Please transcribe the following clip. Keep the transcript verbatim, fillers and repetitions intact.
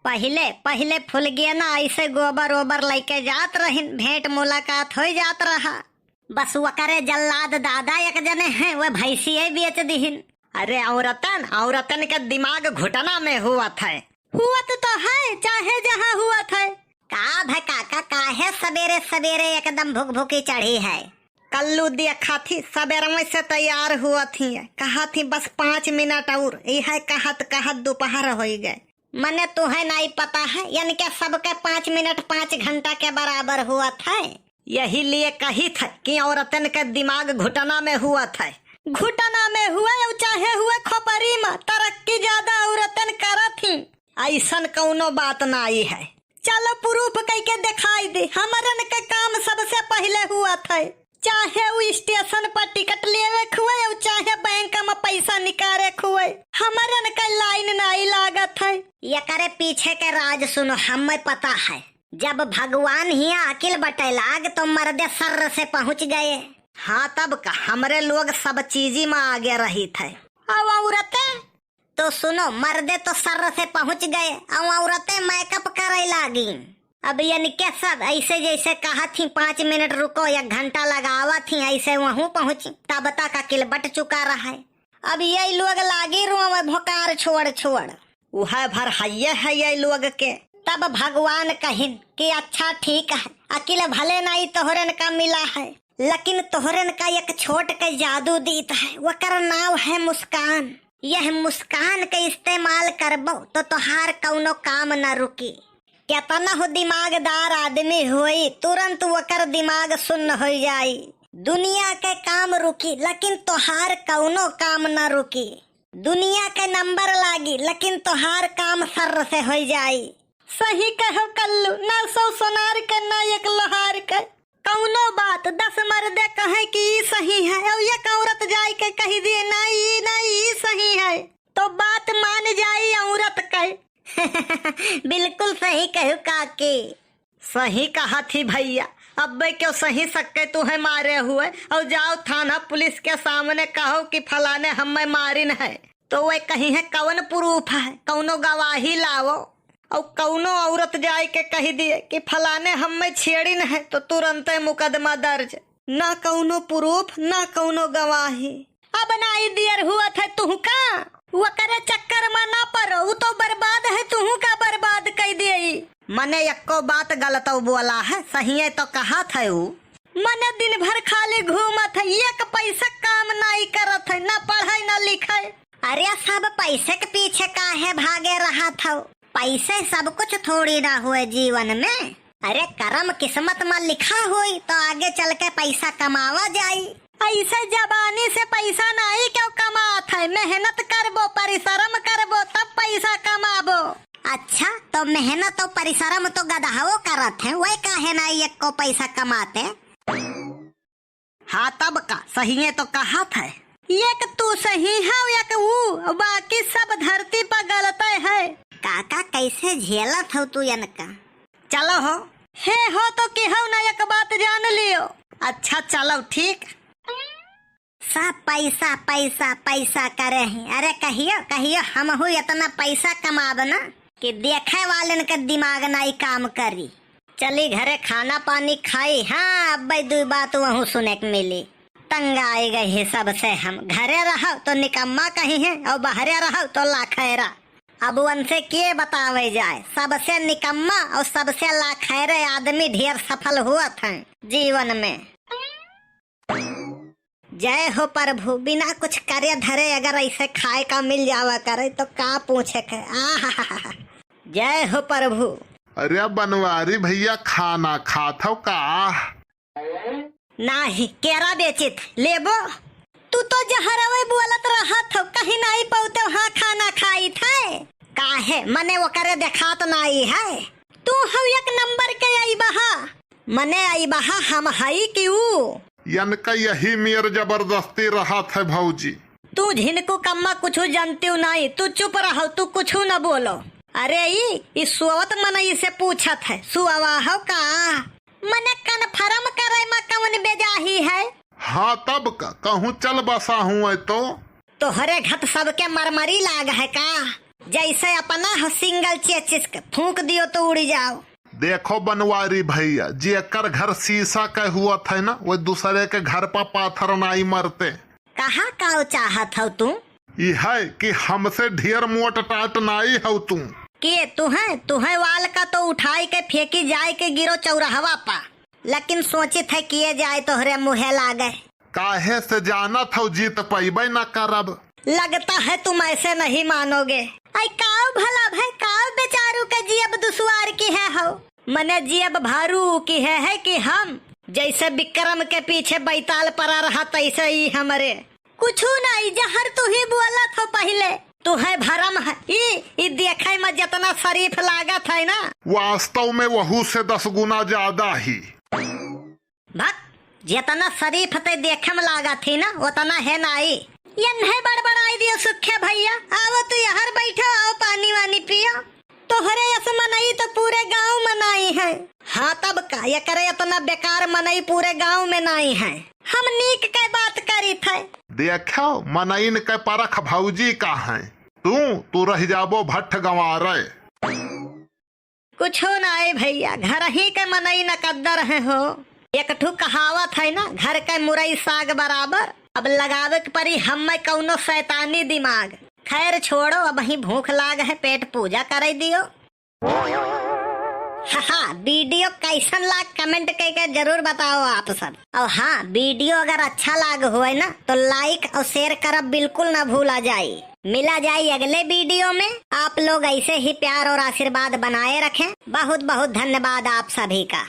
पहिले, पहिले फुलगेना ऐसे गोबर ओबर लइके जात रहिन, भेंट मुलाकात होइ जात रहा। बस वकरे जल्लाद दादा एक जने हैं, वे भैंसिये बेच दिहिन। अरे औरतन, औरतन के दिमाग घुटना में हुअत है। हुअत तो है, चाहे जहाँ हुअत है। का भै काका, काहे सबेरे सबेरे एकदम भुकभुकी चढ़ी है? कल्लू देखा थी, सबेरवे से तैयार हुआ थी, कहा थी बस पाँच मिनट और, यह कहत कहत दोपहर होइ गए। मने तुहे नाई पता है, इनके सबके पाँच मिनट पाँच घंटा के बराबर हुअत है। यही लिए कहित है कि औरतन के दिमाग घुटना में हुअत है। घुटना में हुए और चाहे हुए खोपड़ी में, तरक्की ज्यादा औरतन करत ही। ऐसन कौनो बात नाई है। चलो proof कइके देखाई दे, हमरन के काम सबसे पहिले हुअत है। चाहे उ स्टेशन पर टिकट लेवे खुए और चाहे बैंक में पैसा निकाले खुए, हमरन के लाइन नाई लागत है। एकरे पीछे के राज सुनो, हमें पता है। जब भगवान हिया अकिल बटे लाग तो मर्दे सर्र से पहुँच गए। हाँ तब का, हमरे लोग सब चीजी में आगे रहित है। अब औरतें तो सुनो, मर्दे तो सर्र से पहुँच गए, अउ औरतें makeup करे लागी। अब इनके सब ऐसे जैसे कहा थी, "पाँच मिनट रुको, एक घंटा लगावा थी", ऐसे वहूँ पहुँची, तब तक अकिल बट चुका रहा है। अब ये लोग लागी रोवे भोकार छोड़ छोड़। उहे भर हइये है ये लोग के। तब भगवान कहिन कि अच्छा ठीक है, अकिल भले नाई तोहरन का मिला है, लेकिन तोहरन का एक छोट के जादू दीत है, वकर नाव है मुस्कान। यह मुस्कान के इस्तेमाल करबो तो तोहार कौनो काम न रुकी। केतना हो दिमागदार आदमी होई, तुरंत वकर दिमाग सुन्न हो जाई। दुनिया के काम रुकी, लेकिन तोहार कौनो काम न रुकी। दुनिया के नंबर लागी, लेकिन तोहार काम सर्र से हो जाई। सही कहो कल्लू, ना सौ सोनार के, ना एक लोहार के। कौनो बात, दस मर्दे कहे कि ई सही है, और एक औरत जाए के कह दिए, "नहीं, ई नहीं, ई सही है", तो बात मान जाई औरत के। बिल्कुल सही कहू काकी। सही कहा थी भैया, अब्बे क्यों सही सक्के तुहे मारे हुए, और जाओ थाना पुलिस के सामने कहो कि फलाने हमें मारिन है, तो वे कही है, "कौन proof है, कौनो गवाही लावो।" और कौनो औरत जाए के कह दिए कि फलाने हमें छेड़िन है, तो तुरंते मुकदमा दर्ज। ना कौनो proof, ना कौनो गवाही। अब नाई दियर हुआ था तुहका, वकरे चक्कर में ना पड़ो, उ तो बर्बाद है, तुहू का बर्बाद कई देई। मने एक्को बात गलत बोला है, सहिए तो कहा था उ। मने दिन भर खाली घूमत है, एक पैसा काम नाई करत है, ना पढ़ाई ना लिखाई। अरे सब पैसे के पीछे काहे भागे रहत हौ? पैसे सब कुछ थोड़ी ना हुए जीवन में। अरे करम किस्मत में लिखा होई तो आगे चल के पैसा कमावा जाई। ऐसे जबानी से पैसा नाई क्यों कमात है, मेहनत करबो, परिश्रम करबो तब पैसा कमाबो। अच्छा तो मेहनत और परिश्रम तो गदहाओ करत है, वह काहे नाई एको पैसा कमाते? हाँ तब का, सहिए तो कहत है। एक तू सही है, एक ऊ, बाकी सब धरती पर गलते है। काका कैसे झेलत हो तू इनका? चलो हो। हे हो तो केहू ना, एक बात जान लियो। अच्छा चलो ठीक। सब पैसा पैसा पैसा करे हैं। अरे कहियो कहियो हमहू इतना पैसा कमाब ना कि देखे वालन के दिमाग नाई काम करी। चली घरे खाना पानी खाई। हाँ, अब दुई बात वहू सुने के मिली। तंग आए गए ही सबसे हम। घरे रहो तो निकम्मा कही है और बाहरे रहो तो लाखैरा। अब उनसे के बतावे जाए, सबसे निकम्मा और सबसे लाखैरे आदमी ढेर सफल हुअत हैं जीवन में। जय हो प्रभु, बिना कुछ करे धरे अगर ऐसे खाए का मिल जावा करे तो का पूछे के। आहा। जय हो प्रभु। अरे बनवारी भैया, खाना खात हो का? नाही, केरा बेचित, लेबो? तू तो जहरवे बोलत रहत हो, कहीं नहीं पौते, हाँ खाना खाई थे। काहे, मने ओकरे देखात नाई है? तू हऊ एक नंबर के अइबहा। मने अइबहा हम हई कि ऊ? यनका यही मेर जबरदस्ती रहत है भौजी। तू झिनकू कम्मा कुछु जनतिउ नाई, तू चुप रहो, तू कुछु न बोलो। अरे ई, ई सोवत मनई से पूछत है, सुअवा हो का? मने confirm करे मा कौन बेजाही है? हाँ तब का, कहूँ चल बसा हुए तो। तोहरे घत सबके मरमरी लाग है का? जैसे अपना हो सिंगल चेचिस के फूंक दियो तो उड़ जाओ। देखो बनवारी भैया, जेकर घर शीशा के हुआ था ना, वो दूसरे के घर पर पाथर नाई मरते। कहा काउ चाहत हौ तू? ई है कि हमसे ढेर मोट टाट नाई हौ तू। के तुहै? तुहै वाल का तो उठाई के फेंकी जाए के गिरो चौराहवा पा, लेकिन सोचित है किए जाए तोहरे मुँहे लागे। काहे से जानत हौ जीत पइबे न करब। लगता है तुम ऐसे नहीं मानोगे। ऐ काउ भला भै, काउ बेचारू के जियब दुसवार किहे हौ। मने जियब भारू किहे है कि हम जैसे विक्रम के पीछे बैताल परा रहा तैसे ही हमरे। कुछू नहीं, जहर तू ही बोलत हो पहिले। तू है भरम है। ई, ई देखे में जितना शरीफ लागत है ना। वास्तव में वहू से दस गुना ज्यादा ही। भक, जितना शरीफ ते देखे में लागत ही ना, उतना है नाई। यन्हे बड़बड़ाई दियो सुखे भैया, आओ तू यहाँ बैठो, आओ पानी वानी पियो। तोहरे अस मनई तो पूरे गांव में नाई है। हाँ तब का, एकरे इतना बेकार मनई पूरे गांव में नाई है। हम नीक के बात करी थे। देखो मनईन के परख भौजी का है, तू, तू रह जाबो भट्ठ गंवारे। कुछो नाई भैया, घर ही के मनई नकद्दर है हो। एक ठू कहावत है ना, घर के मुरई साग बराबर। अब लगावे के परी हम्मे कौनो शैतानी दिमाग। खैर छोड़ो, अबहीं भूख लाग है, पेट पूजा करे दियो। हाँ, वीडियो कैसन लाग comment कइके जरूर बताओ आप सब। और हाँ, वीडियो अगर अच्छा लाग होए ना तो like और share करब बिल्कुल ना भूला जाई। मिला जाई अगले वीडियो में। आप लोग ऐसे ही प्यार और आशीर्वाद बनाए रखें। बहुत बहुत धन्यवाद आप सभी का।